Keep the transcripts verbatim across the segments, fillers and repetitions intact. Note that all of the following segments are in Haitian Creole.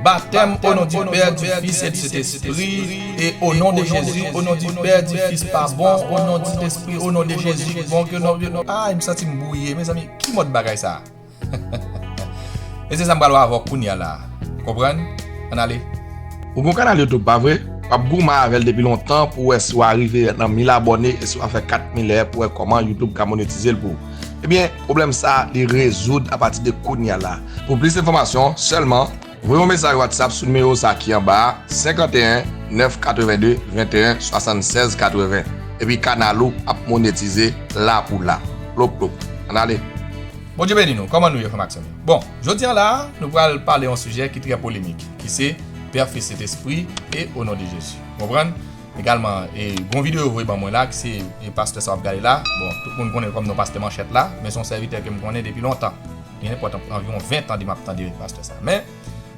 Baptême au nom du Père, du Fils et du Saint-Esprit, et au nom de Jésus, au nom du Père, du Fils pa bon, au nom du Saint-Esprit, au nom de Jésus, bon ke non, ke non. Ah, m santi m bwouye, mezanmi, ki mòd bagay sa? E se sa m pral wè avè w kounye a la. Konprann? Ann ale. Ou gon kanal YouTube, pa vre? W ap goumen avè l depi lontan pou w wè si w a rive nan mil abòne e si w a fè kat mil è pou w wè kòman YouTube ka monetize l pou ou. Ebyen, pwoblèm sa a, li rezoud apati de kounye a la. Pou plis enfòmasyon, sèlman voye yon mesaj WhatsApp sou nimewo sa ki anba a, senkanteyen nèf katrevenndi venteyen swasannsèz katreven. Epi kanal ou ap monetize la pou la. Plop, plop. Ann ale. Bondye beni nou. Kòman nou ye, frè m ak sè m yo? Bon, jodi a la, nou pral pale yon sijè ki trè polemik, ki se Pè, Fis, Sentespri e o non de Jezi. Konprann? Egalman, e, gon videyo yo voye ban mwen la, ki se, e, pastè sa w ap gade la. Bon, tout moun konnen l kòm non pastè Manchèt la, men se yon sèvitè ke m konnen depi lontan. Gen nenpòt anviwon ven tan de m ap tande pastè sa. Men,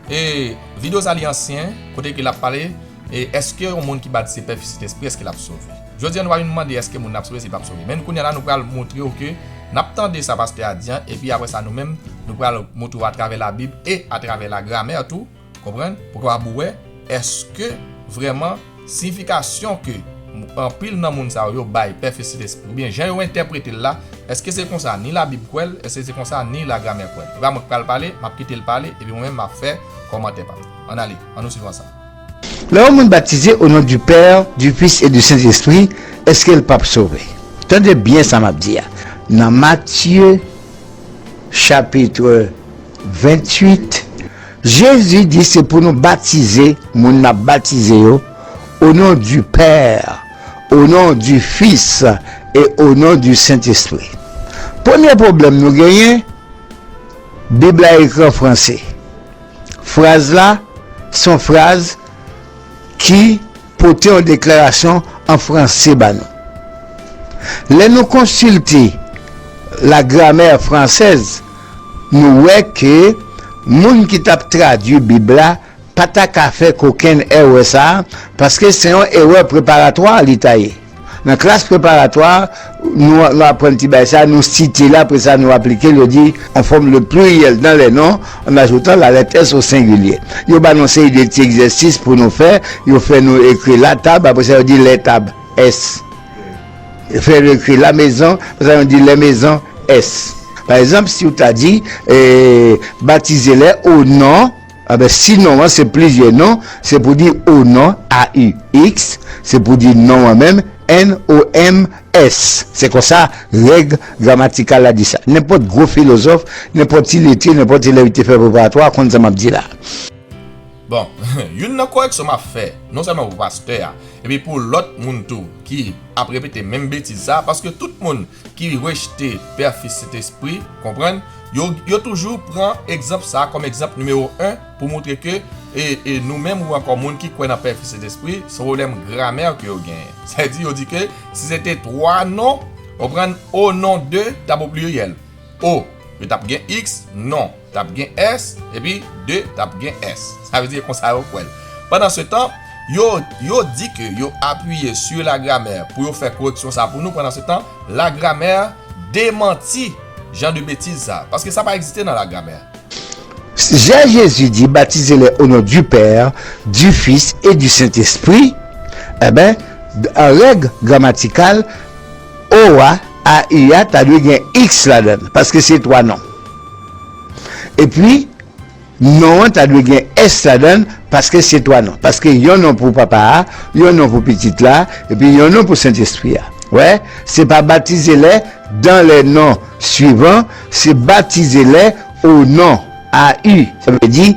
e, videyo sa li ansyen, kote ke l ap pale, e, èske yon moun ki batize Pè, Fis, Sentespri, èske l ap sove? Jodi a, nou pa vin mande èske moun nan ap sove, si l p ap sove. Men kounye a la, nou pral montre w ke n ap tande sa pastè a di an, epi apre sa, nou menm, nou pral montre w atravè Labib e atravè lagramè tou, konprann, pou w kapab wè èske vrèman siyifikasyon ke anpil nan moun sa yo, yo bay Pè, Fis, Sentespri, oubyen jan yo entèprete l la, èske se konsa ni Labib kwè l, èske se konsa ni lagramè kwè l? Se pa mwen k pral pale, m ap kite l pale, epi mwen menm m ap fè kòmantè pa m. Ann ale, ann nou swiv ansanm. Lè yon moun batize o non du Père, du Fils et du Saint-Esprit, èske l p ap sove? Tande byen sa m ap di a. Nan Matye, chapit venntuit, Jezi di se pou nou batize moun n ap batize yo, o non du Père, o non du Fils et o non du Saint-Esprit. Premye pwoblèm nou genyen, Bib la ekri an franse. Fraz la, se yon fraz ki pote yon deklarasyon an franse ba nou. Lè nou konsilte la grammaire française, nou wè ke moun ki t ap tradui Bib la pa ta ka fè kokenn erè sa a, paske se yon erè preparatwa li ta ye. Nan klas preparatwa, nou, nou aprann ti bagay sa, nou site l, apre sa, nou aplike l, yo di, on forme le pluriel dans les noms en ajoutant la lettre S au singulier. Yo ba nou seri de ti egzèsis pou nou fè, yo fè nou ekri la table, apre sa, yo di les tables, S. Yo fè nou ekri la maison, apre sa, yo di les maisons, S. Pa egzanp, si w ta di, eh, batize lè o non, Anben, si non an se plizyè non, se pou di o non, A U X, se pou di non an menm, N O M S. Se konsa, règ gramatikal la di sa. Nenpòt gwo filozòf, nenpòt ti letre, nenpòt elèv ki te fè preparatwa konn sa m ap di la. Bon, youn nan kòrèksyon m ap fè, non sèlman pou pastè a, epi pou lòt moun tou ki ap repete menm betiz sa, paske tout moun ki rejte Pè, Fis, Sentespri, konprann, yo, yo toujou pran egzanp sa a kòm egzanp nimewo en pou montre ke, e, e nou menm ou ankò moun ki kwè nan Pè, Fis, Sentespri, se yon pwoblèm gramè ke yo genyen. Sèdi yo di ke si se te twa non, konprann, o non de t ap o pliryèl. O, yo t ap gen X, non t ap gen S, epi de t ap gen S. Sa vle di se konsa yo kwè l. Pandansetan, yo, yo di ke yo apiye sur la grammaire pou yo fè koreksyon sa pou nou. Pandansetan, lagramè demanti jan de betiz sa, paske sa pa egziste nan lagramè. Jan Jezi di, batize lè o non du Père, du Fils et du Saint-Esprit, enben, an règ gramatikal, o a, A U a, ta dwe gen X ladan l, paske se twa non. Epi, non an ta dwe gen S ladan l, paske se twa non. Paske yon non pou Papa a, yon non pou Pitit la, epi yon non pou Sentespri a. Wè, se pa batize lè dans les noms suivants, se batize lè o non, A U. Sa vle di,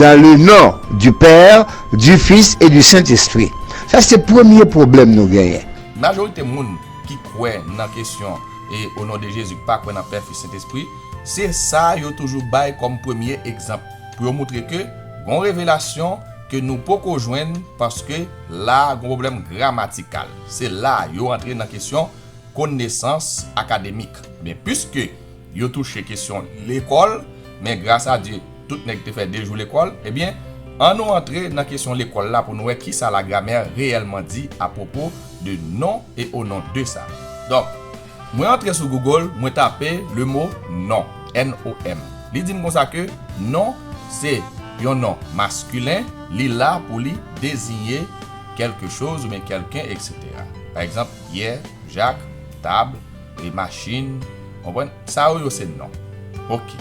dans le nom du Père, du Fils et du Saint-Esprit. Sa se premye pwoblèm nou genyen. Majorite moun ki kwè nan kesyon e o non de Jezi, ki pa kwè nan Pè, Fis, Sentespri, se sa yo toujou bay kòm premye egzanp pou yo montre ke gon revelasyon ke nou poko jwenn, paske la gon pwoblèm gramatikal. Se la yo antre nan kesyon konesans akademik. Men, piske yo touche kesyon lekòl, men gras a Dye, tout nèg te fè de jou lekòl, ebyen, ann nou antre nan kesyon lekòl la pou nou wè kisa lagramè reyèlman di apwopo de non e o non de sa. Donk, mwen antre sou Google, mwen tape le mo non, N O M. Li di m konsa ke non, se yon non maskilen, li la pou li deziye kèlke choz oubyen kèlken, etsetera. Pa egzanp, pyè, jak, tab, e machin, konprann? Sa yo, yo se non. Ok.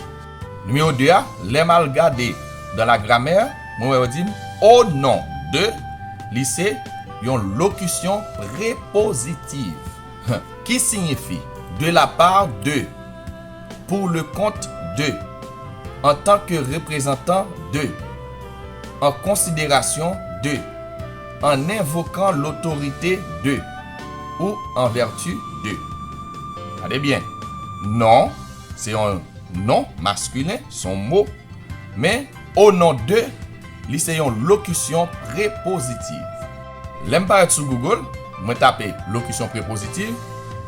Nimewo de a, lè m al gade dans la grammaire, mwen wè yo di m, au nom de, li se yon lokisyon prepozitiv. Ki siyifi de la part de, pour le compte de, en tant que représentant de, en considération de, en invoquant l'autorité de, ou en vertu de. Gade byen. Non, se yon non maskilen, se yon mo. Men, au nom de, li se yon lokisyon prepozitiv. Lè m parèt sou Google, mwen tape lokisyon prepozitiv,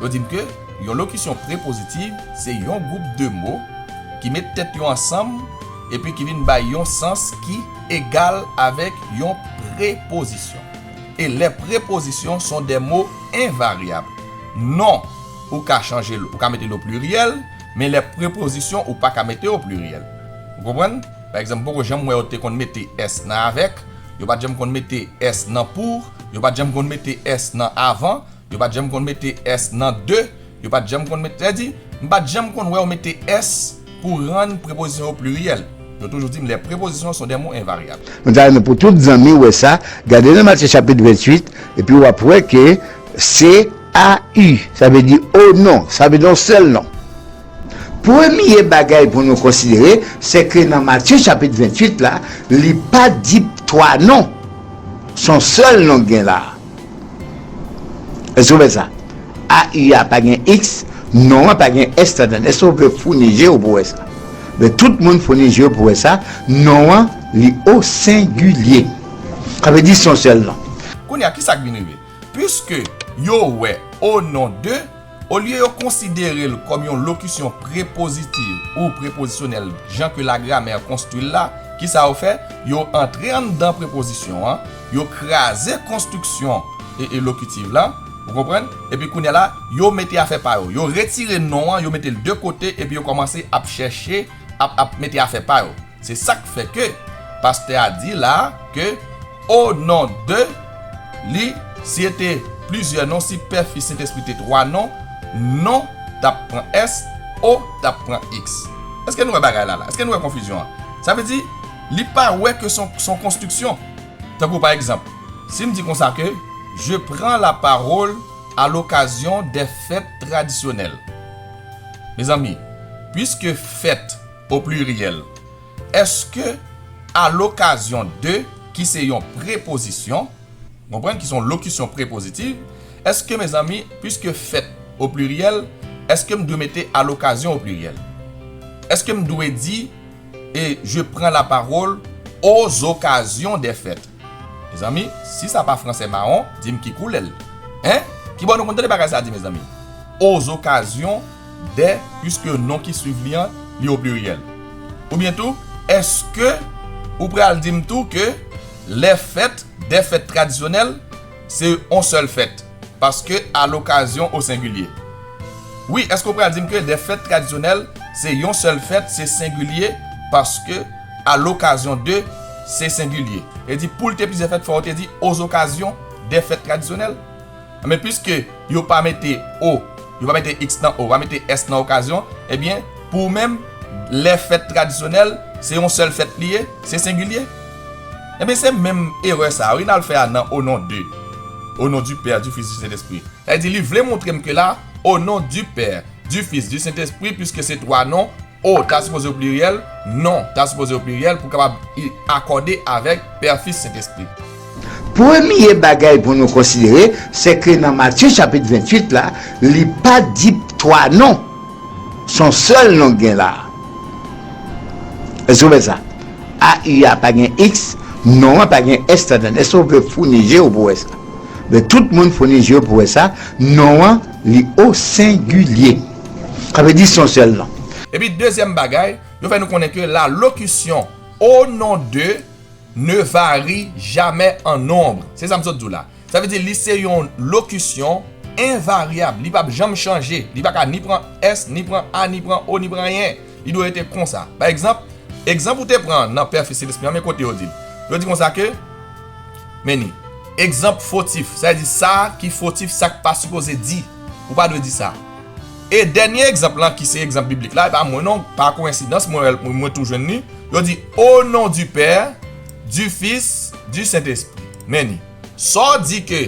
yo di m ke yon lokisyon prepozitiv se yon gwoup de mo ki met tèt yo ansanm epi ki vin bay yon sans ki egal avèk yon prepozisyon. E les prépositions sont des mots invariables. Non, ou ka chanje l, ou ka mete l o pliryèl, men les prépositions ou pa ka mete o pliryèl. Ou konprann? Pa egzanp, poko janm wè yo te konn mete s nan avec, yo pa t janm konn mete s nan pour, yo pa t janm konn mete s nan avant, yo pa t janm konn mete s nan de, yo pa t janm konn mete, sètadi, m pa t janm konn wè yo mete s pou rann prepozisyon yo pliryèl. Yo toujou di m les prépositions sont des mots invariables. Mwen ta renmen pou tout zanmi wè sa, gade nan Matye chapit venntuit, epi w ap wè ke se A U, sa vle di o non, sa vle di yon sèl non. Premye bagay pou nou konsidere, se ke nan Matye chapit venntuit la, li pa di twa non. Se yon sèl non k gen la. Èske w wè sa? A U a pa gen X, non an pa gen S ladan l. Èske w vle founi je w pou wè sa? Men tout moun founi je yo pou wè sa, non an, li o sengilye. Sa vle di se yon sèl non. Kounye a, ki sa k vin rive? Piske yo wè o non de, olye yo konsidere l kòm yon lokisyon prepozitiv ou prepozisyonèl, jan ke lagramè konstwi l la, ki sa yo fè? Yo antre anndan prepozisyon an, yo kraze konstriksyon e, e lokitiv la, ou konprann? Epi kounye a la, yo mete afè pa yo. Yo retire non an, yo mete l de kote, epi yo kòmanse ap chèche, ap, ap mete afè pa yo. Se sa k fè ke pastè a di la ke o non de, li, si se te plizyè non, si Pè, Fis, Sentespri te twa non, non t ap pran S, o t ap pran X. Èske nou wè bagay la la? Èske nou wè konfizyon an? Sa vle di, li pa wè ke son, son konstriksyon. Tankou pa egzanp, si m di konsa ke, je prends la parole à l'occasion des fêtes traditionnelles. Mezanmi, puisque fête au pluriel, èske à l'occasion de, ki se yon prepozisyon, konprann, ki se yon lokisyon prepozitiv, èske, mezanmi, puisque fête au pluriel, èske m dwe mete à l'occasion au pluriel? Èske m dwe di, et je prends la parole aux occasions des fêtes? Mezanmi, si sa pa fransè mawon, di m ki koulè l. Hein? Kibò nou konn tande bagay sa a di, mezanmi? Aux occasions des, puisque non ki swiv li an, li o pliryèl. Oubyen tou, èske ou pral di m tou ke les fêtes, des fêtes traditionnelles, se yon sèl fèt? Paske à l'occasion o sengilye. Wi, èske w pral di m ke des fêtes traditionnelles, se yon sèl fèt, se sengilye, paske à l'occasion de, se sengilye? E di, pou l te plizyè fèt, fò w te di aux occasions des fêtes traditionnelles. Men piske yo pa mete o, yo pa mete X nan o, yo pa mete S nan occasion, ebyen, pou ou menm, les fêtes traditionnelles, se yon sèl fèt li ye, se sengilye. Ebyen, se menm erè sa a, wi, n al fè a nan au nom de, au nom du Père, du Fils, du Saint-Esprit. Sa vle di, li vle montre m ke la, au nom du Père, du Fils, du Saint-Esprit, puisque se twa non, o ta sipoze o pliryèl, non ta sipoze o pliryèl pou kapab i-, akòde avèk Pè, Fis, Sentespri. Premye bagay pou nou konsidere, se ke nan Matye chapit venntuit la, li pa di twa non. Se yon sèl non k gen la. Èske w wè sa? A U a pa gen X, non an pa gen S ladan l. Èske w vle founi je w pou wè sa? Men tout moun founi je yo pou wè sa, non an, li o sengilye. Sa vle di se yon sèl non. Epi dezyèm bagay, yo fè nou konnen ke la locution au nom de ne varie jamais en nombre. Se sa m sot di w la. Sa vle di li se yon lokisyon envaryab. Li p ap janm chanje. Li pa ka ni pran S, ni pran A, ni pran O, ni pran anyen. Li dwe rete konsa. Pa egzanp, Egzanp ou te pran nan Pè, Fis, Sentespri an, men kote yo di l. Yo di konsa ke, men ni, egzanp fotif, sa vle di sa ki fotif, sa k pa sipoze di. Ou pa dwe di sa. E dènye egzanp lan, ki se egzanp biblik la, e pa mwen non, pa koyensidans, mwen, mwen tou jwenn li. Yo di, au nom du Père, du Fils, du Saint-Esprit. Men ni. Sa w di ke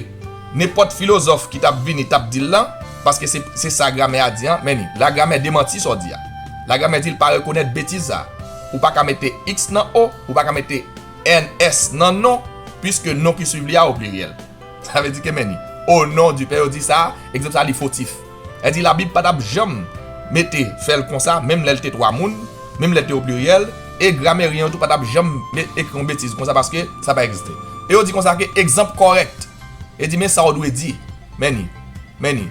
nenpòt filozòf ki t ap vini t ap di l lan, paske se, se sa gramè a di an, men ni, lagramè demanti sa w di a. Lagramè di l pa rekonèt betiz sa. Ou pa ka mete X nan O, ou pa ka mete N S nan non, piske non ki swiv li a o pliryèl. Sa vle di ke men ni, au nom du Père, yo di sa, egzanp sa li fotif. Sa vle di Labib pa t ap janm mete fè l konsa, menm lè l te twa moun, menm lè l te o pliryèl, e gramèryen yo tou pa t ap janm me-, ekri yon betiz konsa paske sa pa egziste. E yo di konsa ke egzanp kòrèk. E di men sa w dwe di. Men ni, men ni.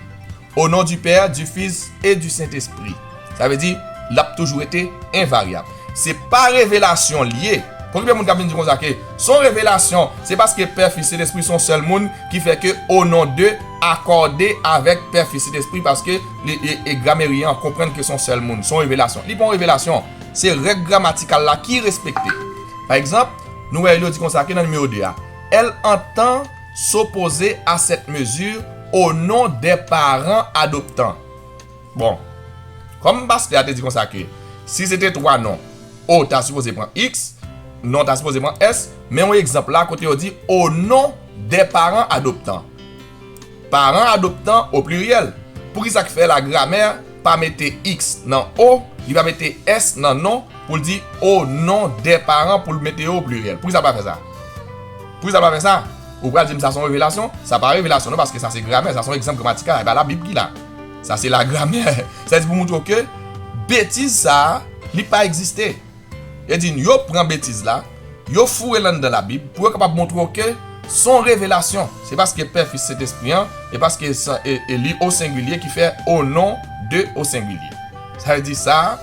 Au nom du Père, du Fils et du Saint-Esprit. Sa vle di, l ap toujou rete envaryab. Se pa revelasyon l ye. Konbyen moun k ap vin di konsa ke se yon revelasyon, se paske Pè, Fis, Sentespri se yon sèl moun ki fè ke au nom de akòde avèk Pè, Fis, Sentespri paske li, e, e gramèryen an konprann ke se yon sèl moun. Se yon revelasyon. Li pa yon revelasyon. Se règ gramatikal la ki respekte. Pa egzanp, nou wè yo di konsa ke nan nimewo de a, elle entend s'opposer à cette mesure au nom des parents adoptants. Bon, kòm pastè a te di konsa ke si se te twa non, O ta sipoze pran X, non ta sipoze pran S, men yon egzanp la kote yo di au nom des parents adoptants. Paran adoptan o pliryèl. Poukisa k fè lagramè pa mete X nan O, li pa mete S nan non, pou l di au nom des parents, pou l mete yo o pliryèl? Poukisa l pa fè sa? Poukisa l pa fè sa? Ou pral di m sa se yon revelasyon? Sa pa revelasyon non, paske sa se gramè, sa se yon egzanp gramatikal, e pa Labib ki la. Sa se lagramè. Sa di pou montre w ke betiz sa a, li pa egziste. E di, yo pran betiz la, yo foure l anndan Labib pou yo kapab montre w ke se yon revelasyon. Se paske Pè, Fis, Sentespri an, e paske sa, e, e li o sengilye ki fè au nom de o sengilye. Sa vle di sa,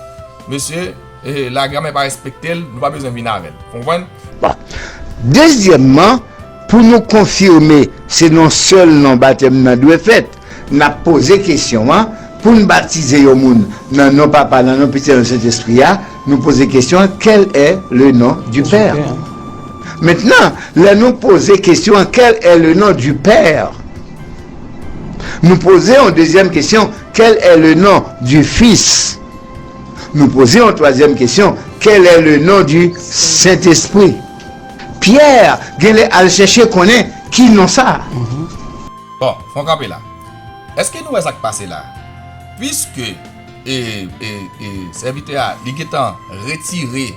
mesye, e, lagramè pa respekte l, nou pa bezwen vin avè l. Konprann? Bon. Dezyèmman, pou nou konfime se nan sèl non batèm nan dwe fèt, n ap poze kesyon an, pou n batize yon moun nan non Papa, nan non Pitit, nan non Sentespri a, nou poze kesyon an, quel est le nom du Père? Mentnan, lè nou poze kesyon an, quel est le nom du Père? Nou poze yon dezyèm kesyon, quel est le nom du Fils? Nou poze yon twazyèm kesyon, quel est le nom du Saint-Esprit? Pyè genlè al chèche konnen ki non sa a. Bon, fè yon kanpe la. Èske nou wè sa k pase la? Piske e, e, e, sèvitè a, li gentan retire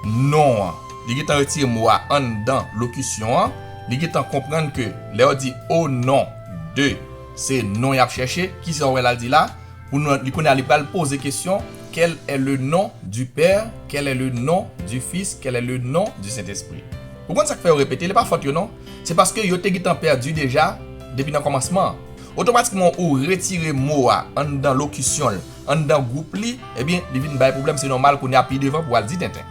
non an, li gentan retire mo a anndan lokisyon an, li gentan konprann ke lè yo di au nom de, se non y ap chèche, kisa w wè l al di la? Pou nou, li kounye a, li pral poze kesyon, quel est le nom du Père, quel est le nom du Fils, quel est le nom du Saint-Esprit? Ou konn sa k fè yo repete, li pa fòt yo non. Se paske yo te gentan pèdi deja depi nan kòmansman an. Otomatikman ou retire mo a anndan lokisyon l, anndan gwoup li, ebyen, li vin bay pwoblèm, se nòmal kounye a pi devan pou w al di tenten.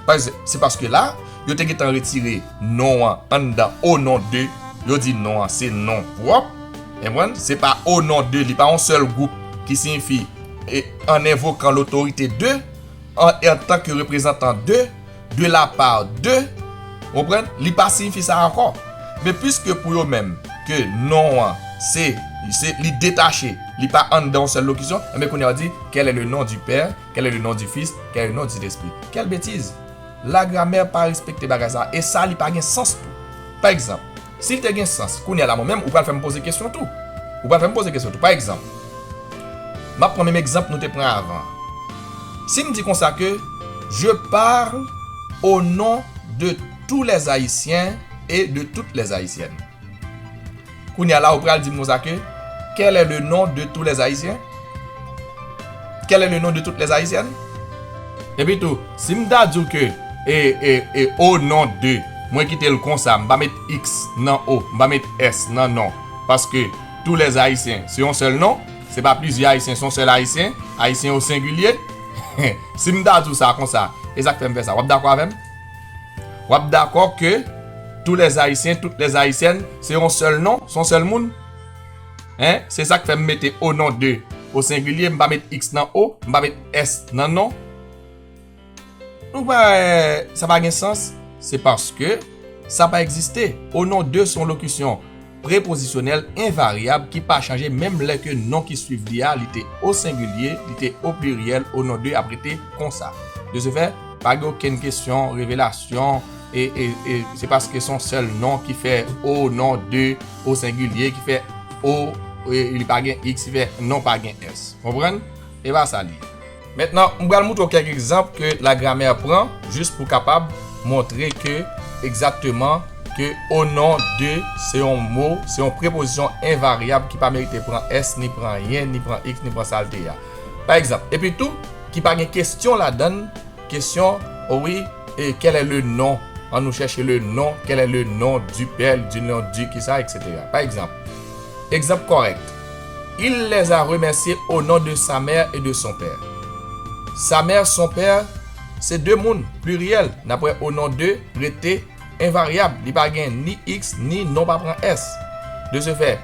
Pas-, se paske la, yo te gentan retire non an anndan au nom de, yo di non an se non pwòp, konprann? Se pa au nom de, li pa yon sèl gwoup ki siyifi e, en invoquant l'autorité de, en, en tant que représentant de, de la part de, konprann? Li pa siyifi sa ankò. Men piske pou yo menm, ke non an, se, se, li detache, li pa anndan yon sèl lokisyon, enben kounye a yo di, quel est le nom du Père, quel est le nom du Fils, quel est le nom du Saint-Esprit? Quelle bêtise! Lagramè pa respekte bagay sa, e sa li pa gen sans tou. Pa egzanp, si l te gen sans, kounye a la mwen menm, ou pral fè m poze kesyon tou. Ou pral fè m poze kesyon tou. Pa egzanp, m ap pran menm egzanp nou te pran avan. Si m di konsa ke, je parle au nom de tous les Haïtiens et de toutes les Haïtiennes. Kounye a la, ou pral di m konsa ke, quel est le nom de tous les Haïtiens? Quel est le nom de toutes les Haïtiennes? Epi tou, si m ta di w ke, e, e, e, au nom de, mwen kite l konsa, m pa met X nan O, m pa met S nan non, paske tous les Haïtiens, se yon sèl non, se pa plizyè Ayisyen, se yon sèl Ayisyen, Ayisyen o sengilye. Si m ta di w sa konsa, e sa k fè m fè sa, w ap dakò avè m? W ap dakò ke tous les Haïtiens, toutes les Haïtiennes, se yon sèl non, se yon sèl moun? Hein? Se sa k fè m mete au nom de o sengilye, m pa met X nan O, m pa met S nan non. Nou pa, sa pa gen sans, se paske sa pa egziste. Au nom de se yon lokisyon prepozisyonèl envaryab ki pa chanje menm lè ke non ki swiv li a, li te o sengilye, li te o pliryèl, au nom de ap rete konsa. De ce fait, pa gen okenn kesyon, revelasyon, e, e, e se paske se yon sèl non ki fè au nom de, o sengilye, ki fè o, e, li pa gen x, ki fè non pa gen s. Konprann? E pa sa li ye. Mentnan, m pral montre w kèk egzanp ke lagramè pran, jis pou kapab montre ke egzakteman ke au nom de se yon mo, se yon prepozisyon envaryab ki pa merite pran s, ni pran yen, ni pran x, ni pran sa l te ye a. Pa egzanp, epi tou, ki pa gen kesyon ladan l, kesyon, o wi, e, quel est le nom? Ann nou chèche le nom, quel est le nom du père, du nom du kisa, et cetera. Pa egzanp, egzanp kòrèk. Il les a remerciés au nom de sa mère et de son père. Sa mère, son père, se de moun, pliryèl. N ap wè au nom de rete envaryab. Li pa gen ni x, ni non pa pran s. De ce fait,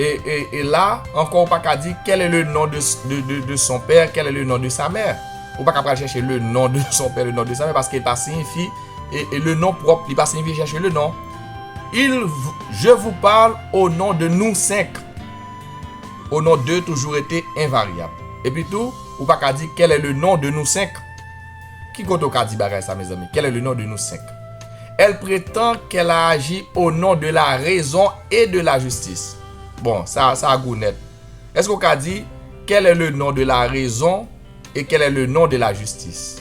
e, e, e la, ankò, ou pa ka di, quel est le nom de, de, de, de son père, quel est le nom de sa mère? Ou pa ka pral chèche le nom de son père, le nom de sa mère, paske li pa siyifi, e, e le nom pwòp, li pa siyifi chèche le nom. Il, je vous parle au nom de nous cinq. Au nom de toujou rete envaryab. Epi tou, ou pa ka di, quel est le nom de nous cinq? Ki kote w ka di bagay sa, mezanmi? Quel est le nom de nous cinq? Elle prétend qu'elle a agi au nom de la raison et de la justice. Bon, sa, sa gou nèt. Èske w ka di, quel est le nom de la raison et quel est le nom de la justice?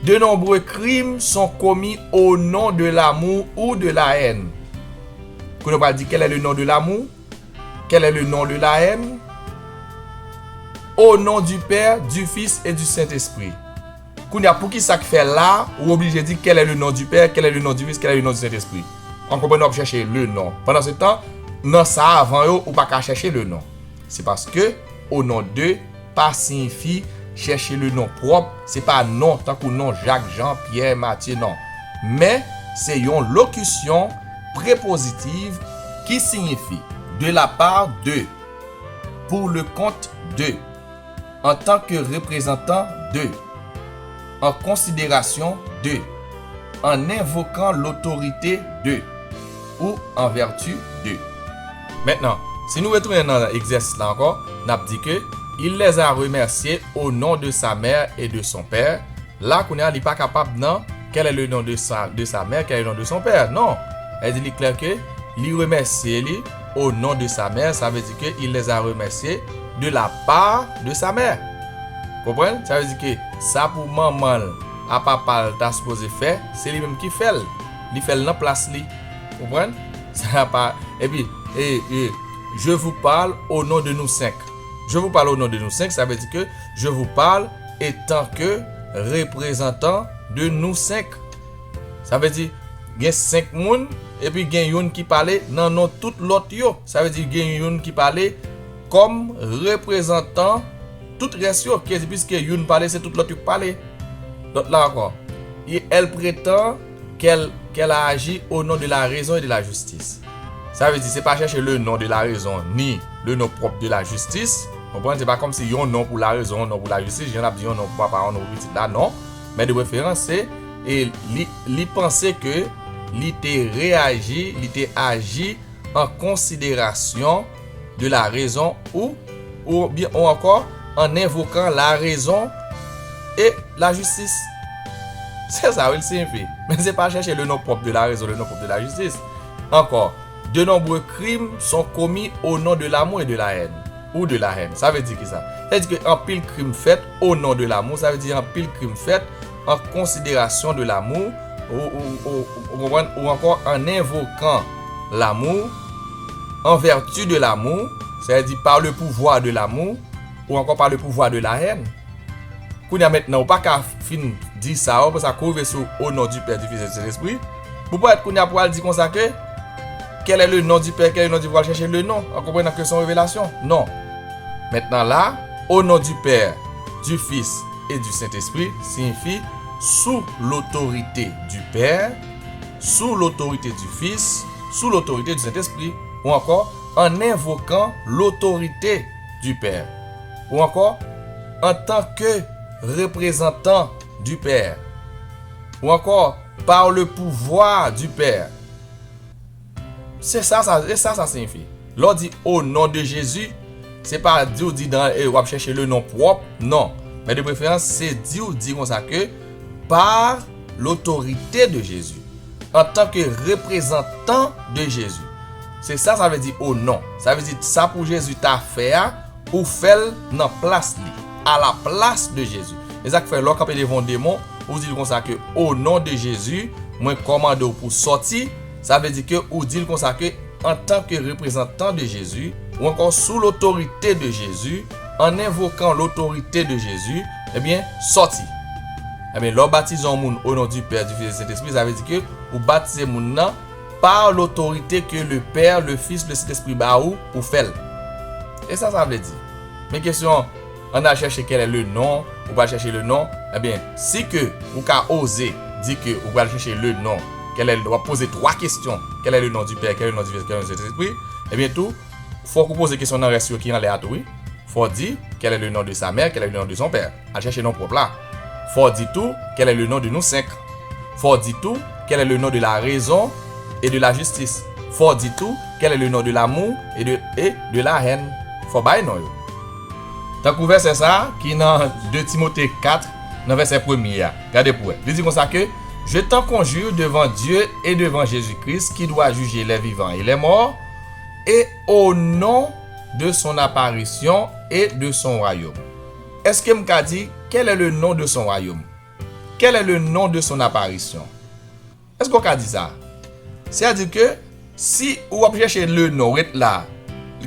De nombreux crimes sont commis au nom de l'amour ou de la haine. Kounye a w pral di, quel est le nom de l'amour? Quel est le nom de la haine? Au nom du Père, du Fils et du Saint-Esprit. Kounye a, pou ki sa k fè la, ou oblije di, quel est le nom du Père, quel est le nom du Fils, quel est le nom du Saint-Esprit? An konprann w ap chèche le nom. Pandan se tan, nan sa avan yo, ou pa ka chèche le nom. Se paske au nom de pa siyifi chèche le nom pwòp, se pa non tankou non Jak, Jan, Pyè, Matye, non. Men, se yon lokisyon prepozitiv ki siyifi de la part de, pour le compte de, en tant que représentant de, en considération de, en invoquant l'autorité de, ou en vertu de. Mentnan, si nou retounen nan egzèsis la ankò, n ap di ke il les a remerciés au nom de sa mère et de son père. La, kounye a, li pa kapab nan quel est le nom de sa, de sa mère, quel est le nom de son père. Non. Sa vle di li klè ke li remèsye li au nom de sa mère, sa vle di ke il les a remerciés de la part de sa mère. Konprann? Sa vle di ke sa pou manman l a papa l ta sipoze fè, se li menm ki fè l. Li fè l nan plas li. Konprann? Sa pa, epi, e, e, je vous parle au nom de nous cinq. Je vous parle au nom de nous cinq, sa vle di ke je vous parle etan ke reprezantan de nous cinq. Sa vle di, gen senk moun, epi gen youn ki pale nan non tout lòt yo. Sa vle di, gen youn ki pale kòm reprezantan tout rès yo. Ki vle di, piske youn pale, se tout lòt yo k pale. Lòt la ankò. Et elle prétend qu'elle, qu'elle a agi au nom de la raison et de la justice. Sa vle di, se pa chèche le nom de la raison, ni le nom propre de la justice. Konprann? Se pa kòmsi yon non pou la rezon, yon non pou la jistis, jan n ap di yon non pou papa, yon non pou pitit la, non. Men de preferans, se, e li, li panse ke li te reyaji, li te aji an konsiderasyon de la rezon ou, ou byen, ou ankò an envokan la rezon e la jistis. Se sa wi l siyifi. Men se pa chèche le nom propre de la raison, le nom propre de la justice. Ankò, de nombreux crimes sont commis au nom de l'amour et de la haine. Ou de la haine. Sa vle di ki sa? Sa vle di ke anpil krim fèt au nom de l'amour, sa vle di anpil krim fèt an konsiderasyon de l'amour, ou, ou, ou, ou konprann, ou ankò an envokan l'amour, en vertu de l'amour, sa vle di par le pouvoir de l'amour, ou ankò par le pouvoir de la haine. Kounye a mentnan, ou pa ka fin di sa, ou apre sa, kou rive sou au nom du Père, du Fils et du Saint-Esprit, pou parèt kounye a pou al di konsa ke, quel est le nom du Père, quel est le nom du, pou al chèche le nom, an konprenan ke se yon revelasyon. Non. Mentnan la, au nom du Père, du Fils et du Saint-Esprit siyifi sous l'autorité du Père, sous l'autorité du Fils, sous l'autorité du Saint-Esprit, ou ankò an envokan l'autorité du Père, ou ankò an tan ke reprezantan du Père, Ou ankò, par le pouvoir du Père. Se sa, sa, e sa, sa siyifi. Lè w di au nom de Jésus, se pa di w di dan, e, w ap chèche le non pwòp, non. Men de preferans, se di w di konsa ke par l'autorité de Jésus, en tant que représentant de Jésus. Se sa, sa vle di au nom. Sa vle di sa pou Jezi ta fè a, ou fè l nan plas li, à la place de Jésus. E sa k fè lè w kanpe devan yon demon, ou di l konsa ke au nom de Jésus, mwen kòmande w pou sòti. Sa vle di ke ou di l konsa ke en tant que représentant de Jésus, ou encore sous l'autorité de Jésus, en invoquant l'autorité de Jésus, ebyen, sòti. Ebyen, lè w batize yon moun au nom du Père, du Fils et du Saint-Esprit, sa vle di ke ou batize moun nan par l'autorité que le Père, le Fils, le Saint-Esprit ba ou pou fè l. E sa, sa vle di. Men kesyon, ann al chèche quel est le nom, ou pral chèche le nom. Ebyen, si ke ou ka oze di ke ou pral chèche le nom, quel est, w ap poze twa kesyon, quel est le nom du Père, quel est le nom du Fils, quel est le nom du Saint-Esprit, ebyen tou, fòk ou poze kesyon nan rès yo ki anlè a tou, wi. Fò w di, quel est le nom de sa mère, quel est le nom de son père. Al chèche non pwòp la. Fò w di tou, quel est le nom de nous cinq. Fò w di tou, quel est le nom de la raison et de la justice. Fò w di tou, quel est le nom de l'amour et de, et de la haine. Fò w bay non yo. Tankou vèsè sa a ki nan de Timote kat, nan vèsè premye a. Gade pou w wè. Li di konsa ke, Je t'en conjure devant Dieu et devant Jésus-Christ, qui doit juger les vivants et les morts, et au nom de son apparition et de son royaume. Èske m ka di, quel est le nom de son royaume? Quel est le nom de son apparition? Èske w ka di sa? Sètadi ke si ou ap chèche le nom, ret la,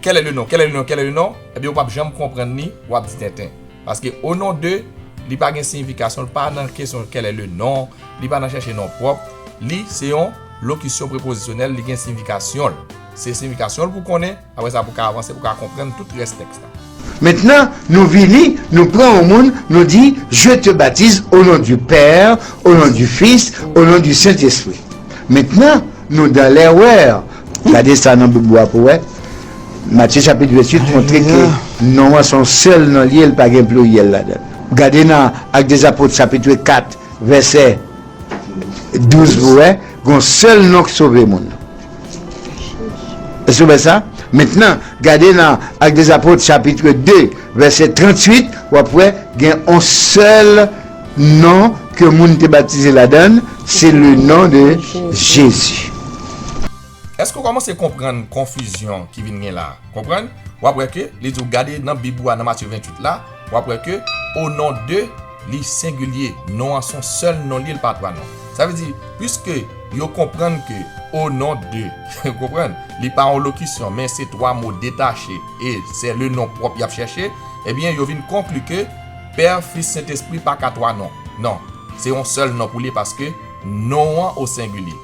quel est le nom, quel est le nom, quel est le nom, ebyen ou p ap janm konprann li, w ap di tenten. Paske au nom de, li pa gen siyifikasyon, li pa nan kesyon quel est le nom, li pa nan chèche non pwòp, li se yon lokisyon prepozisyonèl, li gen siyifikasyon l. Se siyifikasyon l pou konnen, apre sa pou ka avanse, pou ka konprann tout rès tèks la. Mentnan, nou vini, nou pran yon moun, nou di, Je te baptise au nom du Père, au nom du Fils, au nom du Saint-Esprit. Mentnan, nou dan lèrè. Gade sa nan Bib ou a pou wè. Matye chapit venntuit montre ke non an se yon sèl non li ye, li pa gen pliryèl ladan l. Gade nan Actes des Apôtres chapit kat, vèsè douz pou wè, gen yon sèl non k sove moun. Èske w wè sa? Mentnan, gade nan Actes des Apôtres chapit de, vèsè tranntuit, w ap wè gen yon sèl non ke moun te batize ladan l, se le nom de Jésus. Èske w kòmanse konprann konfizyon ki vin gen la a? Konprann? W ap wè ke li di w gade nan Bib ou a nan Matye venntuit la, w ap wè ke au nom de, li sengilye. Non an se yon sèl non li ye, li pa twa non. Sa vle di, piske yo konprann ke au nom de, konprann, li pa yon lokisyon, men se twa mo detache, e se le non pwòp y ap chèche, ebyen, yo vin konkli ke Pè, Fis, Sentespri pa ka twa non. Non, se yon sèl non pou li paske non an o sengilye.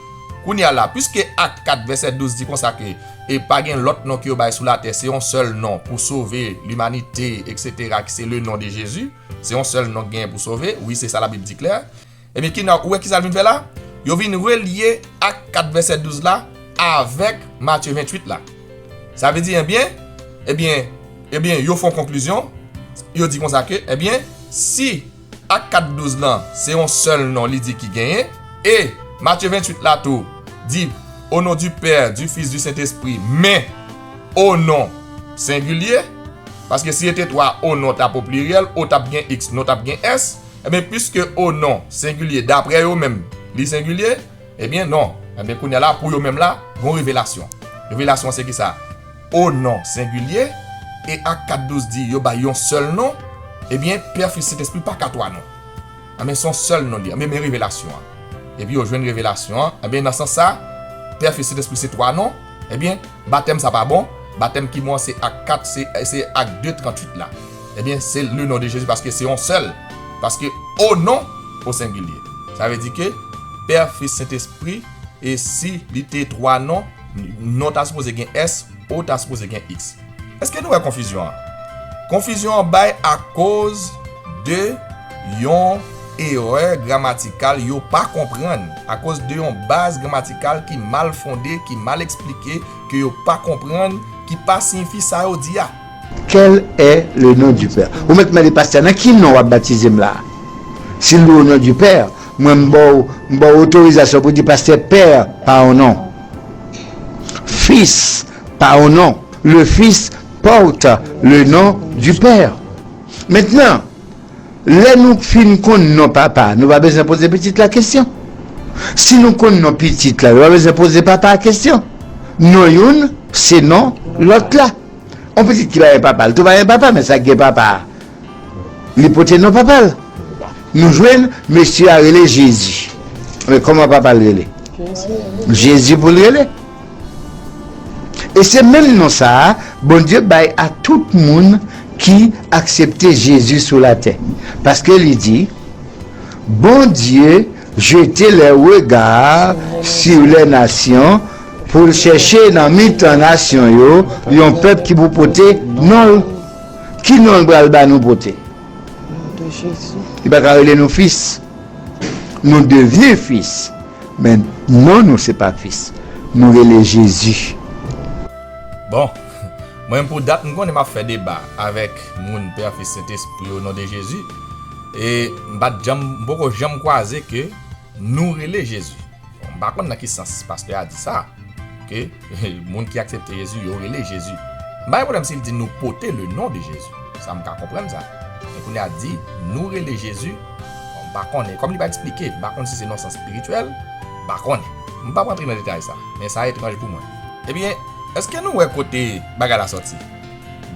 Kounye a la, piske Ak kat vèsè douz di konsa ke e pa gen lòt non ke yo bay sou latè, se yon sèl non pou sove limanite, etsetera, ki se le non de Jezi. Se yon sèl non k genyen pou sove. Wi, se sa Labib di klè. Ebyen, kina, ou wè kisa l vin fè la? Yo vin relye Ak kat vèsè douz la avèk Matye venntuit la. Sa vle di, ebyen, ebyen, ebyen, yo fè yon konklizyon, yo di konsa ke, ebyen, si Ak kat douz lan, se yon sèl non li di ki genyen. E Matye venntuit la tou di, au nom du Père, du Fils, du Saint-Esprit, men o non sengilye, paske si se te twa, o non t ap o pliryèl, o t ap gen iks, non t ap gen ès. Ebyen, piske o non sengilye, daprè yo menm, li sengilye, ebyen, non. Ebyen, kounye a la, pou yo menm la, gon revelasyon. Revelasyon se kisa? O non sengilye, e Ak kat douz di yo bay yon sèl non, ebyen, Pè, Fis, Sentespri pa ka twa non. Ebyen, se yon sèl non li. Ebyen, men revelasyon an. Epi yo jwenn revelasyon an. Ebyen, nan sans sa, Pè, Fis, Sentespri se twa non. Ebyen, batèm sa pa bon. Batèm ki bon an se Ak kat, se, se Ak de tranntuit la. Ebyen, se le non de Jezi paske se yon sèl. Paske o non o sengilye. Sa vle di ke Pè, Fis, Sentespri, e si li te twa non, non ta sipoze gen ès, o ta sipoze gen iks. Èske nou wè konfizyon an? Konfizyon an bay akoz de yon erè gramatikal yo pa konprann, akoz de yon baz gramatikal ki mal fonde, ki mal eksplike, ke yo pa konprann, ki pa siyifi sa yo di a. Quel est le nom du Père? Ou mèt mande pastè, nan ki non w ap batize m la? Si l di w au nom du Père, Mwen, m ba w, m ba w otorizasyon pou di pastè Pè pa yon non. Fils pa yon non. Le Fils porte le nom du Père. Mentnan, lè nou fin konn non papa, nou pa bezwen poze pitit la kesyon. Si nou konn non pitit la, nou pa bezwen poze papa a kesyon. Non youn, se non lòt la. Yon pitit ki pa gen papa, l tou pa gen papa, men sa ki gen papa a, li pote non papa l. Nou jwenn mesye a rele Jezi. Men kòman papa l rele? Jezi pou l rele. E se menm non sa a, Bondye bay a tout moun ki aksepte Jezi sou latè. Paske li di, Bondye jete les regards sur les nations pou l chèche nan mitan nasyon yo yon pèp ki pou pote non l. Ki non l pral ba nou pote? Li pa ka rele nou fis. Nou devni fis. Men non nou se pa fis. Nou rele Jezi. Bon, mwen pou dat m konnen m ap fè deba avèk moun Pè, Fis, Sentespri o non de Jezi. E m pa t janm, m poko janm kwaze ke nou rele Jezi. Bon, m pa konn nan ki sans pastè a di sa, ke moun ki aksepte Jezi, yo rele Jezi. M pa gen pwoblèm si l di nou pote le non de Jezi. Sa m ka konprann sa. Men kounye a di, nou rele Jezi, bon, m pa konnen. Kòm li pa eksplike, m pa konn si se nan sans espirityèl, m pa konnen. M p ap rantre nan detay sa, men sa etranj pou mwen. Ebyen, èske nou wè kote bagay la sòti?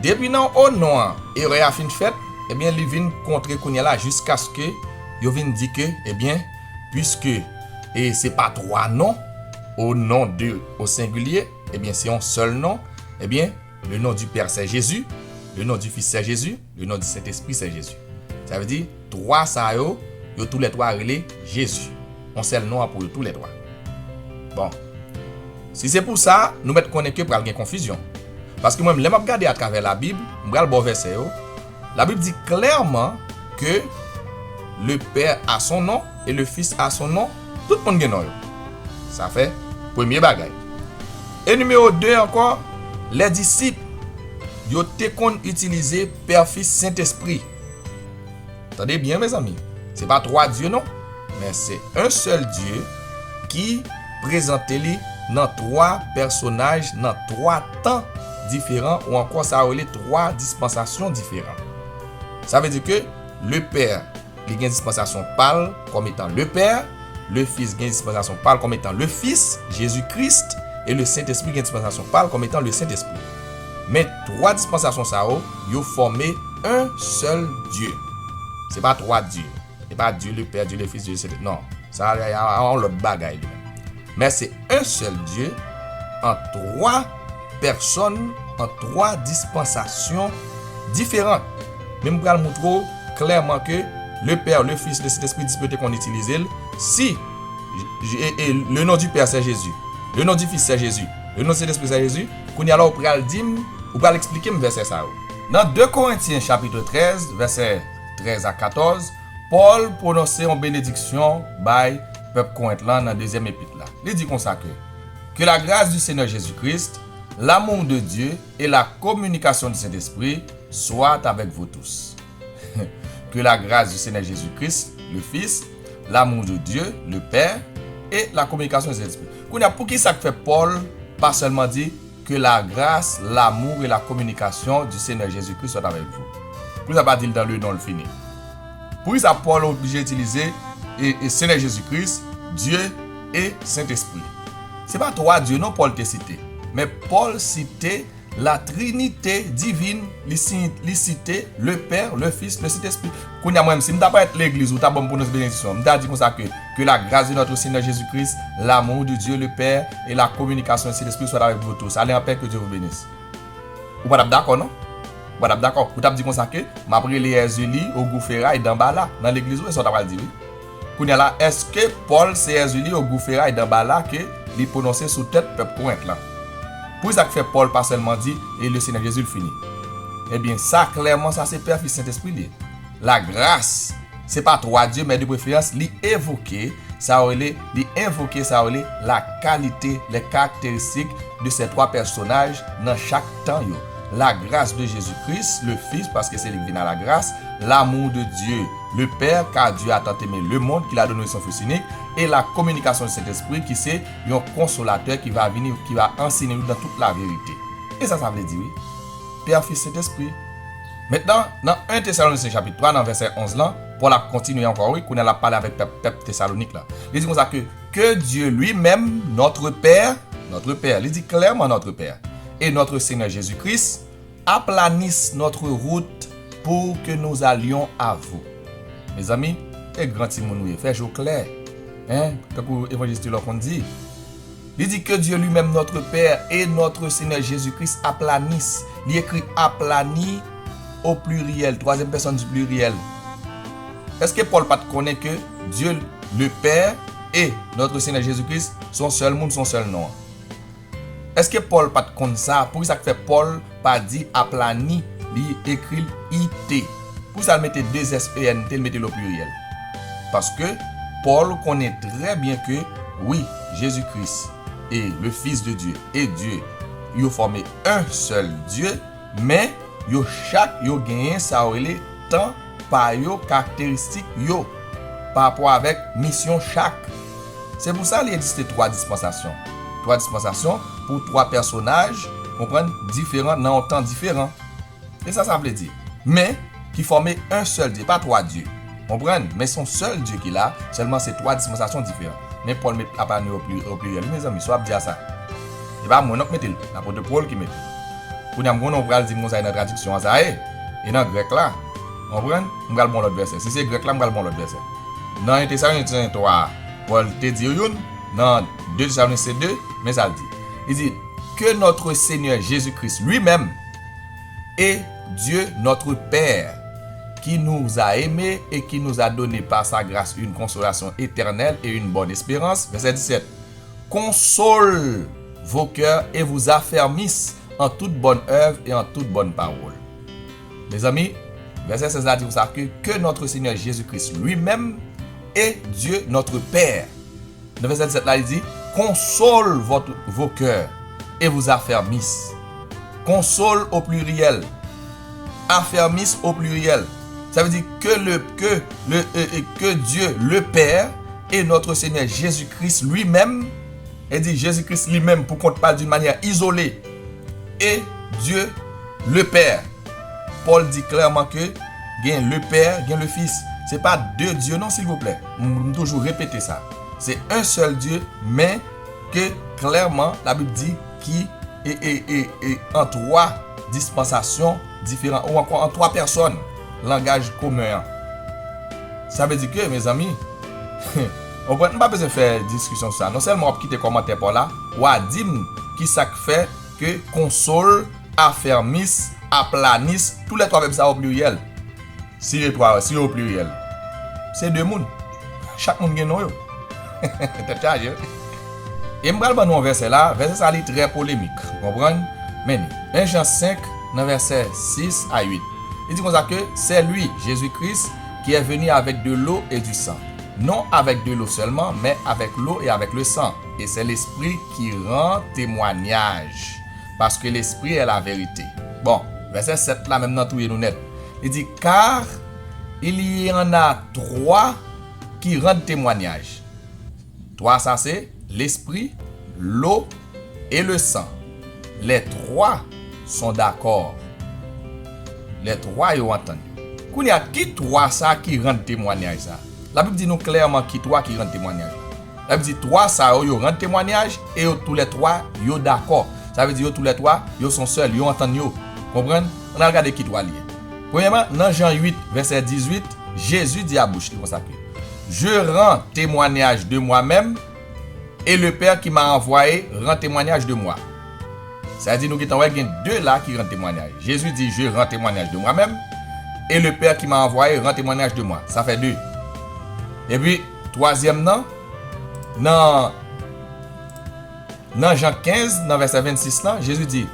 Depi nan o non an, erè a fin fèt, ebyen, li vin kontre kounye a la jiskaske yo vin di ke, ebyen, piske e se pa twa non, o non de o sengilye, ebyen, se yon sèl non, ebyen, le nom du Père c'est Jésus, le nom du Fils c'est Jésus, le nom du Saint-Esprit c'est Jésus. Sa vle di, twa sa yo, yo toulètwa rele Jezi. Yon sèl non an pou yo toulètwa. Bon. Si se pou sa, nou mèt konnen ke pral gen konfizyon. Paske mwen, lè m ap gade atravè Labib, m pral ba w vèsè yo. Labib di klèman ke le Père a son nom et le Fils a son nom. Tout moun gen non yo. Sa fè premye bagay. E nimewo de ankò, lè disip yo te konn itilize Pè, Fis, Sentespri. Tande byen, mezanmi. Se pa twa Dye non, men se un seul Dieu ki prezante li nan twa pèsonaj, nan twa tan diferan, ou ankò sa yo rele twa dispansasyon diferan. Sa vle di ke le Père, li gen dispansasyon pa l kòm etan le Père, le Fils gen dispansasyon pa l kòm etan le Fils, Jésus-Christ, e le Saint-Esprit gen dispansasyon pa l kòm etan le Saint-Esprit. Men twa dispansasyon sa yo, yo fòme un seul Dieu. Se pa twa Dye. Se pa Dye le Pè, Dye le Fis, Dye le Sentespri. Non. Sa a, a, a, a yon lòt bagay li menm. Men se un seul Dieu an twa pèsòn, an twa dispansasyon diferan. Men m pral moutre w klèman ke le Père, le Fils, le Saint-Esprit, disip yo te konn itilize l. Si e, e, le nom du Père c'est Jésus, le nom du Fils c'est Jésus, le nom du Saint-Esprit c'est Jésus, kounye a la ou pral di m, ou pral eksplike m vèsè sa yo. Nan de Korentyen chapit trèz, vèsè trèz a katòz, Pòl pwononse yon benediksyon bay pèp Korent lan nan dezyèm epit la. Li di konsa ke, Que la grâce du Seigneur Jésus-Christ, l'amour de Dieu et la communication du Saint-Esprit soient avec vous tous. Que la grâce du Seigneur Jésus-Christ, le Fils, l'amour de Dieu, le Père, et la communication du Saint-Esprit. Kounye a, poukisa k fè Pòl pa sèlman di, Que la grâce, l'amour et la communication du Seigneur Jésus-Christ soient avec vous. Poukisa l pa di l dans le nom l fini? Poukisa Pòl oblije itilize e, e Senyè Jezi Kris, Dye e Sentespri? Se pa twa Dye non Pòl te site, men Pòl site la Trinité divine, li si, li site le Père, le Fils, le Saint-Esprit. Kounye a mwen menm, si m ta parèt legliz ou ta ban m pwononse benediksyon, m ta di konsa ke, Que la grâce de notre Seigneur Jésus-Christ, l'amour de Dieu le Père et la communication du Saint-Esprit soient avec vous tous. Allez en paix, que Dieu vous bénisse. Ou pa t ap dakò non? Ou pa t ap dakò? Ou t ap di konsa ke, M ap rele Èzili Ogou Feray Danbala nan legliz ou, e sa w ta pral di wi. Kounye a la, èske Pòl se Èzili Ogou Feray Danbala ke li pwononse sou tèt pèp Korent lan? Poukisa k fè Pòl pa sèlman di, E le Seigneur Jésus l fini? Ebyen, sa klèman, sa se Pè, Fis, Sentespri li ye. Lagras, se pa twa Dye, men de preferans, li evoke sa yo rele, li envoke sa yo rele la qualité, les caractéristiques de ces trois personnages nan chak tan yo. La grâce de Jésus-Christ, le Fils, paske se li k vin a lagras, l'amour de Dieu, le Père, car Dieu a tant aimé le monde qu'il a donné son Fils unique, et la communication du Saint-Esprit, ki se yon konsolatè ki va vini, ki va ansenye nou dans toute la vérité. E sa sa vle di, wi. Pè, Fis, Sentespri. Mentnan, nan en Tesalonisyen chapit twa, nan vèsè onz lan, Pòl ap kontinye ankò, wi, kounye a l ap pale avèk pèp, pèp Tesalonik la. Li di konsa ke, que Dieu lui-même, notre Père, notre Père, li di klèman notre Père, et notre Seigneur Jésus-Christ, aplanisse notre route pour que nous allions à vous. Mezanmi, e gran timoun ou ye, fè je w klè. Hein? Tankou evanjelis Taylor konn di. Li di que Dieu lui-même notre Père et notre Seigneur Jésus-Christ aplanisse. Li ekri aplani o pliryèl, twazyèm pèsòn di pliryèl. Èske Pòl pa t konnen ke Dieu le Père et notre Seigneur Jésus-Christ se yon sèl moun, se yon sèl non? Èske Pòl pa t konn sa? Poukisa k fè Pòl pa di aplani, li ekri l I T? Poukisa l mete de S E N T, l mete l o pliryèl? Paske Pòl konnen trè byen ke, wi, Jezi Kris e le Fils de Dieu e Dieu, yo fòme un seul Dieu, men yo chak yo genyen sa yo rele tan pa yo, karakteristik yo, pa rapò avèk misyon chak. Se pou sa li egziste twa dispansasyon. Twa dispansasyon pou twa pèsonaj, konprann, diferan nan yon tan diferan. E sa sa vle di. Men, ki fòme un seul Dieu, pa twa Dye. Konprann? Men se yon sèl Dye ki la, sèlman se twa dispansasyon diferan. Men Pòl met aplani o pli-, o pliryèl. Wi, mezanmi, sa w ap di a sa? E pa mwen non k mete l, lapot Pòl ki mete l. Kounye a, m konnen w pral di m konsa, e nan tradiksyon an sa ye, e nan grèk la. Konprann? M pral ba w lòt vèsè. Si se grèk la, m pral ba w lòt vèsè. Nan en Tesalonisyen twa, Pòl te di youn, nan de Tesalonisyen de, men sa l di. Li di, que notre Seigneur Jésus-Christ lui-même et Dieu notre Père, qui nous a aimés et qui nous a donné par sa grâce une consolation éternelle et une bonne espérance. Vèsè disèt. Console vos cœurs et vous affermisse en toute bonne œuvre et en toute bonne parole. Mezanmi, vèsè sèz la di konsa ke, que notre Seigneur Jésus-Christ lui-même et Dieu notre Père. Nan vèsè disèt la, li di, console votre, vos cœurs et vous affermisse. Console o pliryèl. Affermisse o pliryèl. Sa vle di que le, que le, euh, euh, que Dieu le Père et notre Seigneur Jésus-Christ lui-même, e di Jezi Kris li menm pou kont pa l d'une manière isolée, et Dieu le Père. Pòl di klèman ke gen le Père, gen le Fils. Se pa de Dye non, silvouplè. M, m toujou repete sa. Se un seul Dieu, men ke klèman Labib di ki e, e, e, e, an twa dispansasyon diferan, ou ankò an twa pèsòn, langaj komen an. Sa vle di ke, mezanmi, w konprann, m pa bezwen fè diskisyon sou sa. Non sèlman w ap kite kòmantè pa w la, w a di m ki sa k fè ke console, affermisse, aplanisse, toulètwa vèb sa yo o pliryèl. Si yo twa, si yo o pliryèl, se de moun. Chak moun gen non yo. Tèt chaje, wi. E m pral ban nou yon vèsè la, vèsè sa li trè polemik, ou konprann? Men li, en Jan senk, nan vèsè sis a uit. Li di konsa ke, c'est lui, Jésus-Christ, qui est venu avec de l'eau et du sang. Non avec de l'eau seulement, mais avec l'eau et avec le sang. Et c'est l'Esprit qui rend témoignage, parce que l'Esprit est la vérité. Bon, vèsè sèt la menm nan touye nou nèt. Li di, car il y en a trois qui rendent témoignage. Twa sa se l'esprit, l'eau et le sang. Les trois sont d'accord. Les trois yo antann yo. Kounye a, ki twa sa ki rann temwanyaj sa? Labib di nou klèman ki twa ki rann temwanyaj la. Labib di twa sa yo, yo rann temwanyaj e yo toulètwa, yo dakò. Sa vle di yo toulètwa, yo se yon sèl, yo antann yo. Konprann? Ann al gade ki twa li ye. Premyèman, nan Jan uit, vèsè dizuit, Jezi di a bouch li konsa ke, Je rends témoignage de moi-même, et le Père qui m'a envoyé rend témoignage de moi. Sa vle di nou gentan wè gen de la ki rann temwanyaj. Jezi di, Je rends témoignage de moi-même, et le Père qui m'a envoyé rend témoignage de moi. Sa fè de. Epi, twazyèm nan, nan, nan Jan kenz, nan vèsè vennsis lan, Jezi di,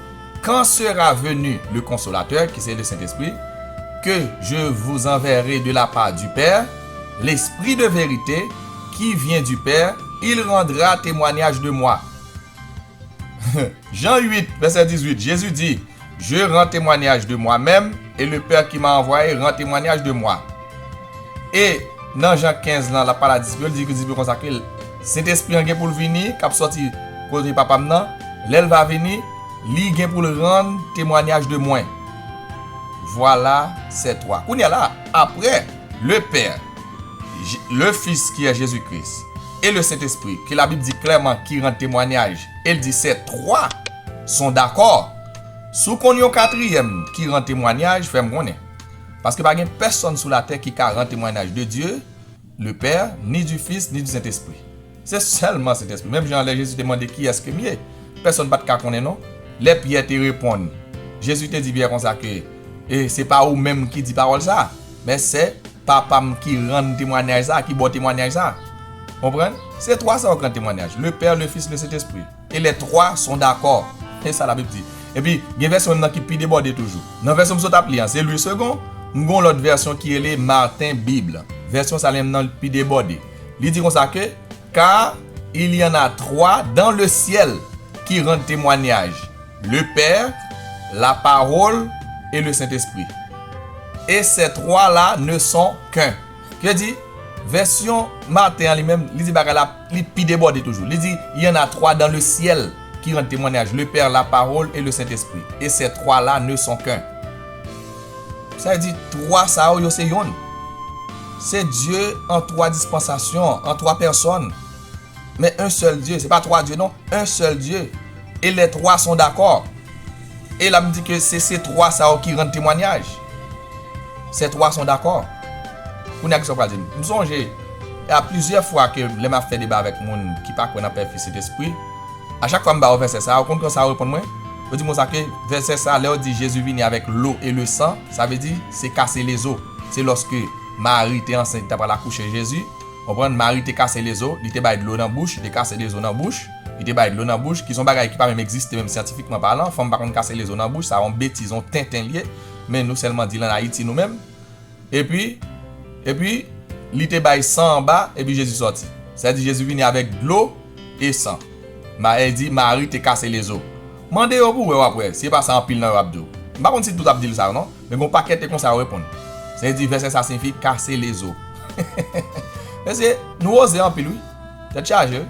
Quand sera venu le Consolateur, qui c'est le Saint-Esprit, que je vous enverrai de la part du Père, l'Esprit de vérité, qui vient du Père, il rendra témoignage de moi. Jan uit, vèsè dizuit, Jezi di, Je rends témoignage de moi-même, et le Père qui m'a envoyé rend témoignage de moi. E nan Jan kenz lan, l ap pale a disip yo, li di disip yo konsa ke Sentespri an gen pou l vini, k ap sòti kote Papa m nan. Lè l va vini, li gen pou l rann temwanyaj de mwen. Voilà ces trois. Kounye a la, après, le Père, J- le Fils qui est Jésus-Christ, et le Saint-Esprit, ke Labib di klèman ki rann temwanyaj, e l di ces trois sont d'accord. Si w konn yon katriyèm ki rann temwanyaj, fè m konnen. Paske pa gen pèsonn sou latè ki ka rann temwanyaj de Dieu, le Père, ni du Fils, ni du Saint-Esprit. Se sèlman Sentespri. Menm jan lè Jezi te mande kiyès ke m ye, pèsonn pa t ka konnen non. Lè Pyè te reponn, Jezi te di Pyè konsa ke, e se pa ou menm ki di pawòl sa, men se Papa m ki rann temwanyaj sa, ki ba w temwanyaj sa. Konprann? Se twa sa yo k rann temwanyaj. Le Père, le Fils, le Saint-Esprit. Et les trois sont d'accord. Se sa Labib di. Epi, gen vèsyon menm nan ki pi debòde toujou. Nan vèsyon m sot ap li an, se Louis Segond, m gon lòt vèsyon ki rele Martin Bible. Vèsyon sa menm nan pi debòde. Li di konsa ke, car il y en a trois dans le ciel qui rendent témoignage, le Père, la Parole et le Saint-Esprit. Et ces trois-là ne sont qu'un. Ki vle di, vèsyon Martin an li menm, li di bagay la, li pi debòde toujou. Li di, il y en a trois dans le ciel qui rendent témoignage, le Père, la Parole et le Saint-Esprit. Et ces trois-là ne sont qu'un. Sa vle di, twa sa yo, yo se yonn. Se Dye an twa dispansasyon, an twa pèsonn. Men un seul Dieu, se pa twa Dye non, un seul Dieu. Et les trois sont d'accord. E la m di ke se se twa sa yo ki rann temwanyaj. Ces trois sont d'accord. Kounye a kisa w pral di m? M sonje, a plizyè fwa ke lè m ap fè deba avèk moun ki pa kwè nan Pè, Fis, Sentespri, a chak fwa m ba yo vèsè sa, ou konn konsa yo reponn mwen? Yo di m konsa ke vèsè sa, lè yo di Jezi vini avèk lo e le san, sa vle di se kase lezo. Se lòske Mari te ansent, li ta pral akouche Jezi. Konprann? Mari te kase lezo, li te bay dlo nan bouch, li te kase lezo nan bouch, li te bay dlo nan bouch, ki se yon bagay ki pa menm egziste menm syantifikman palan. Fanm pa konn kase lezo nan bouch, sa yon betiz, yon tenten li ye. Men nou sèlman di l ann Ayiti nou menm. Epi, epi, li te bay san anba, epi Jezi sòti. Sa di Jezi vini avèk dlo e san. Ma, e di Mari te kase lezo. Mande yo pou wè, w ap wè. Si e pa sa, anpil nan yo ap di w. M pa konn si tout ap di l sa non, men gon pakèt e konsa yo reponn. Sa vle di vèsè sa siyifi kase lezo. Mesye, nou oze anpil wi. Tèt chaje wi.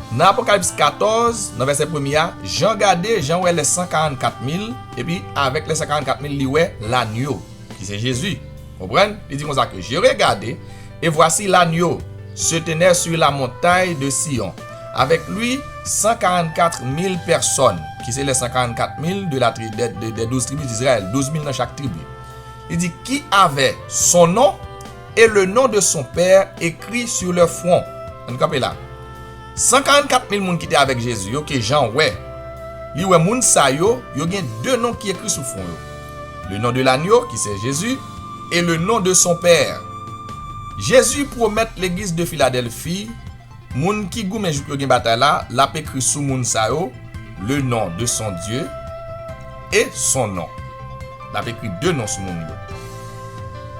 Nan Apokalips katòz, nan vèsè premye a, Jan gade, Jan wè les cent quarante-quatre mille, epi avèk les cent quarante-quatre mille, li wè lanyo, ki se Jezi. Konprann? Li di konsa ke, je regardai, et voici l'agneau se tenait sur la montagne de Sion, avec lui cent quarante-quatre mille personnes, ki se les cent quarante-quatre mille de la tri- des, des, des douze tribus d'Israël, douz mil nan chak tribi. Li di, qui avaient son nom et le nom de son père écrit sur leur front. Ann kanpe la. San karannkat mil moun ki te avèk Jezi yo ke Jan wè. Li wè moun sa yo, yo gen de non ki ekri sou fwon yo. Le nom de l'agneau, qui c'est Jésus, et le nom de son père. Jezi pwomèt legliz de Filadèlfi, moun ki goumen jouk yo gen batay la, l ap ekri sou moun sa yo, le nom de son Dieu et son nom. L ap ekri de non sou moun yo.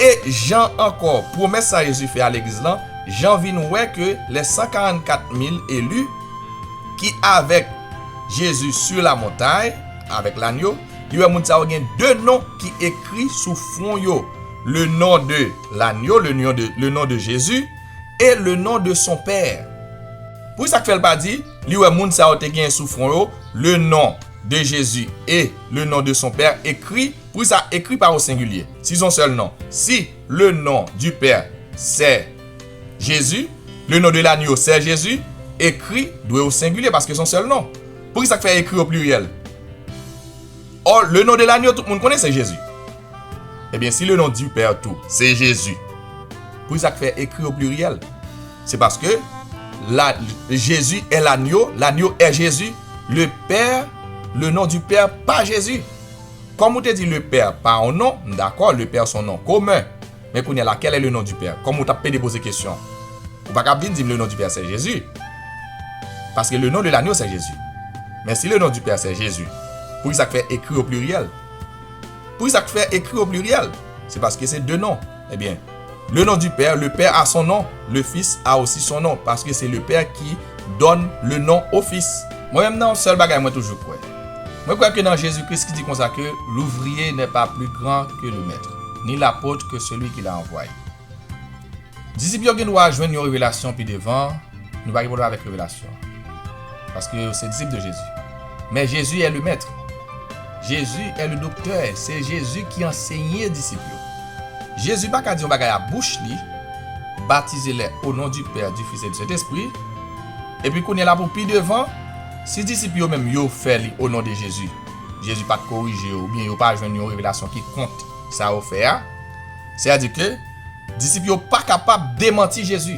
E Jan ankò, pwomès sa Jezi fè a legliz lan, Jan vin wè ke les cent quarante-quatre mille élus ki avèk Jezi sur la montagne, avèk lanyo, li wè moun sa yo gen de non ki ekri sou fwon yo. Le nom de l'agneau, le nom de, le nom de Jésus, et le nom de son père. Poukisa k fè l pa di, li wè moun sa yo te gen sou fwon yo, le nom de Jésus et le nom de son père écrit, poukisa écrit pa o sengilye? Si se yon sèl non. Si le nom du père c'est Jésus, le nom de l'agneau c'est Jésus, écrit dwe o sengilye paske se yon sèl non. Poukisa k fè écrit o pliryèl? Or, le nom de l'agneau, tout moun konnen se Jezi. Ebyen, si le nom du Père tou, se Jezi, poukisa k fè écrit o pliryèl? Se paske la, Jésus est l'agneau, l'agneau est Jésus, le Père, le nom du Père, pa Jezi. Kòm ou te di le Père pa yon non, m dakò, le Père se yon non komen. Men kounye a la, quel est le nom du Père? Kòm ou t ap pede poze kesyon. Ou pa ka vin di m le nom du Père c'est Jésus. Paske le nom de l'agneau c'est Jésus. Men si le nom du Père c'est Jésus, poukisa k fè écrit o pliryèl? Poukisa k fè écrit o pliryèl? Se paske se de non. Ebyen, le nom du Père, le Père a son nom, le Fils a aussi son nom, paske se le Père qui donne le nom au Fils. Mwen menm nan yon sèl bagay mwen toujou kwè. Mwen kwè ke nan Jezi Kris ki di konsa ke l'ouvrier n'est pas plus grand que le maître, ni l'apôtre que celui qui l'a envoyé. Disip yo gen dwa jwenn yon revelasyon pi devan, nou pa gen pwoblèm avèk revelasyon. Paske se disip de Jezi. Men Jezi est le maître. Jezi est le docteur. Se Jezi ki ansenye disip yo. Jezi pa ka di yon bagay a bouch li, batize lè o non di Pè, di Fis e di Sentespri. Epi kounye a la pou pi devan, si disip yo menm yo fè li o non de Jezi, Jezi pa t korije yo, oubyen yo pa jwenn yon revelasyon ki kont sa yo fè a, sètadi ke disip yo pa kapab demanti Jezi.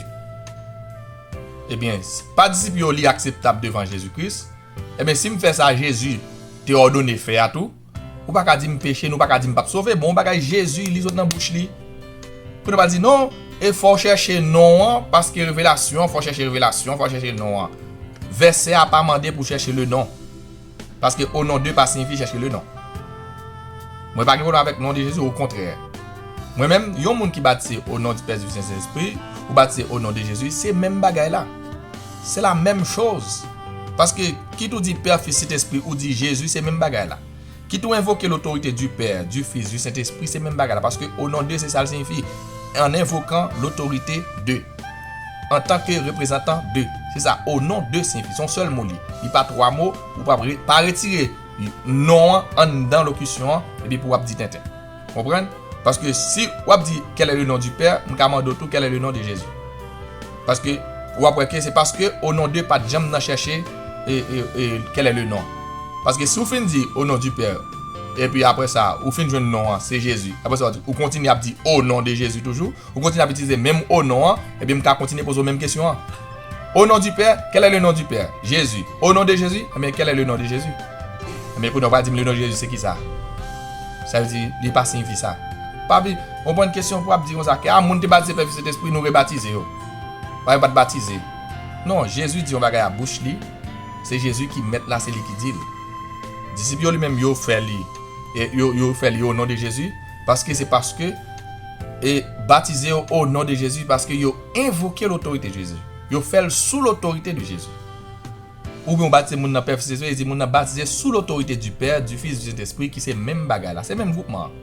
Ebyen, pa disip yo li akseptab devan Jezi Kris, ebyen, si m fè sa Jezi te òdone fè a tou, ou pa ka di m peche, nou pa ka di m p ap sove. Bon, yon bagay Jezi, li sot nan bouch li. Pou nou pa di non, e fò w chèche non an, paske revelasyon, fò w chèche revelasyon, fò w chèche non an. Vèsè a pa mande pou w chèche le non. Paske o non de pa siyifi chèche le non. Mwen pa gen pwoblèm avèk non de Jezi, okontrè. Mwen menm, yon moun ki batize o non di Pè, di Fis, Sentespri, ou batize o non de Jezi, se menm bagay la. Se la menm choz. Paske, kit ou di Pè, Fis, Sentespri, ou di Jezi, se menm bagay la. Kit ou envoke lotorite di Pè, di Fis, di Sentespri, se menm bagay la. Paske o non de, se sa l siyifi. An envokan lotorite de. Antanke reprezantan de. Se sa, o non de siyifi. Se yon sèl mo li. Li pa twa mo, ou pa, pa retire non an anndan lokisyon an, epi pou w ap di tenten. Konprann? Paske si w ap di, quel est le nom du Père, m ka mande w tou, quel est le nom de Jésus. Paske w ap wè ke se paske o non de pa t janm nan chèche e, e, e, quel est le nom. Paske si w fin di o non di Pè, epi apre sa, ou fin jwenn non an, se Jezi. Apre sa, ou kontinye ap di o non de Jezi toujou, ou kontinye ap itilize menm o non an, ebyen m ka kontinye poze w menm kesyon an. Au nom du Père, quel est le nom du Père? Jésus. Au nom de Jésus, ebyen, quel est le nom de Jésus? Ebyen, kounye a w pral di m le non de Jezi se kisa? Sa vle di, li pa siyifi sa. Pa vle konprann kesyon pou ap di konsa ke, a, moun te batize Pè, Fis, Sentespri, nou rebatize yo. Pa yo pa t batize. Non, Jezi di yon bagay a bouch li, se Jezi ki mèt la, se li ki di l. Disip yo li menm yo fè li, e yo, yo fè li o non de Jezi, paske se paske e batize yo o non de Jezi, paske yo envoke lotorite de Jezi. Yo fè l sou lotorite de Jezi. Oubyen ou batize moun nan Pè, Fis, Espri, e di moun nan batize sou lotorite di Pè, di Fis, di Sentespri, ki se menm bagay la. Se menm gwoupman an.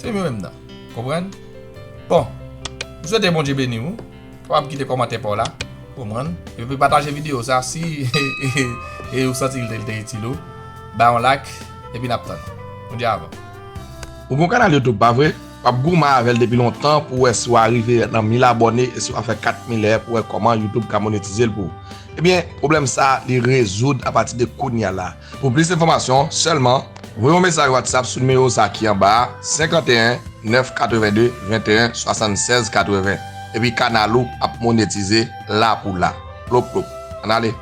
Se menm yo menm nan. Konprann? Bon, m swete Bondye beni w. Kapab kite kòmantè pa w la. Konprann? Epi pataje videyo sa si e ou santi li te, li te itil ou. Bay yon like, epi n ap tann. Bondye avè w. Ou gen yon kanal YouTube, pa vre? W ap goumen avè l depi lontan pou w wè si w a rive nan mil abòne e si w a fè kat mil è pou w wè kòman YouTube ka monetize l pou ou. Ebyen, pwoblèm sa a, li rezoud apati de kounye a la. Pou plis enfòmasyon, sèlman voye yon mesaj WhatsApp sou nimewo sa ki anba a, senkanteyen, nèf katrevenndi, venteyen, swasannsèz, katreven. Epi kanal ou ap monetize la pou la. Plop, plop. Ann ale.